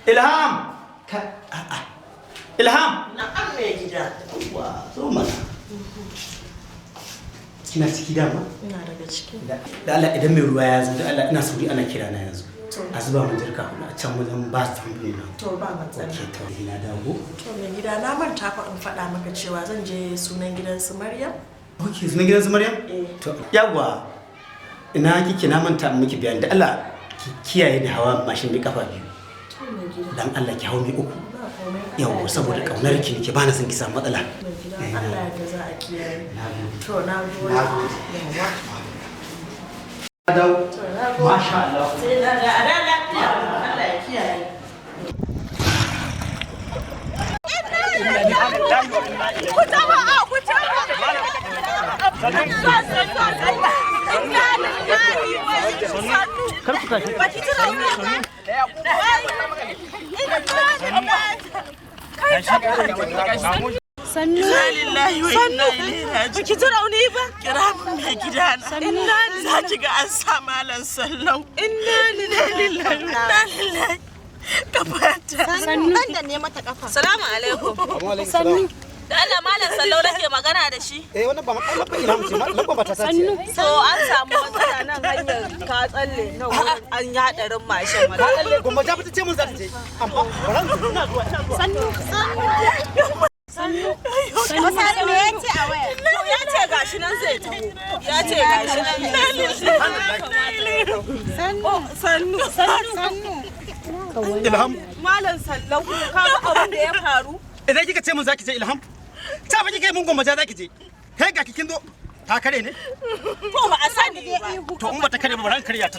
Ilham! Ka a'a. Ilham! Na'am, mai gida. Yawwa, zo mana. Kina ciki dama? Ina daga ciki. Da Allah, idan mai ruwa ya zo, da Allah ina sauri, ana kira na yanzu. To. A zuba mun jarka hudu a can wajen ba su tambaye na. To, ba matsala. Ok, to ina dawo. To mai gida, na manta fa in faɗa maka cewa zan je sunan gidan su Maryam. Ok, sunan gidan su Maryam? Eh. To, yawwa. Ina kike? Na manta in miki bayani. Da Allah ki kiyaye da hawa mashin mai kafa biyu. To mai gida. Dan Allah ki hau mai uku. Ba komai. Allah Yawwa, ya saboda za a kaunar ki nake, ba na son ki samu matsala. Mai gida, Allah ya za a kiyaye. Na gode. To, na gode. Na gode. Yawwa. Na dawo. To, na gode. Masha Allah. Sai na da a da lafiya. Allah ya kiyaye. Ku jama'a, ku jama'a. Inna lillahi wa inna. Kar ku tashi. Baki ji rauni ba? Inna lillahi. Sannu. Inna lillahi wa inna ilaihi raji'un. Baki ji rauni ba? Kira mun mai gida na. Inna Za ki ga an sa Malam Sallau. Inna Inna lillahi wa inna ilaihi. Kafata. Sannu. Dan da ne mata kafa. Salamu alaikum. Sannu. Da Allah, Malam Sallau nake magana da shi. Eh, wannan ba lamba Ilham ce, lamba ba ta sace. Sannu. So an samu matsala nan hanyar ka tsalle nan wurin, an yi hadarin mashin wallahi. Gombe ta fita ce mun za ta je. Amma bara ina zuwa, ina zuwa. Sannu. Sannu. Sannu. Masari, me ya ce a waya? To, ya ce gashi nan zai taho. Ya ce gashi nan zai zo. Sannu. Sannu. Sannu. Ilham, Malam Sallau, ka ga abin da ya faru? idan kika ce mun zaki je, Ilham? Ta ba kika yi mun Gombe za ki je. Kai ga kikin zo. Ta kare ne? To, ba a sani ba. To, in ba ta kare ba, bara in karya ta.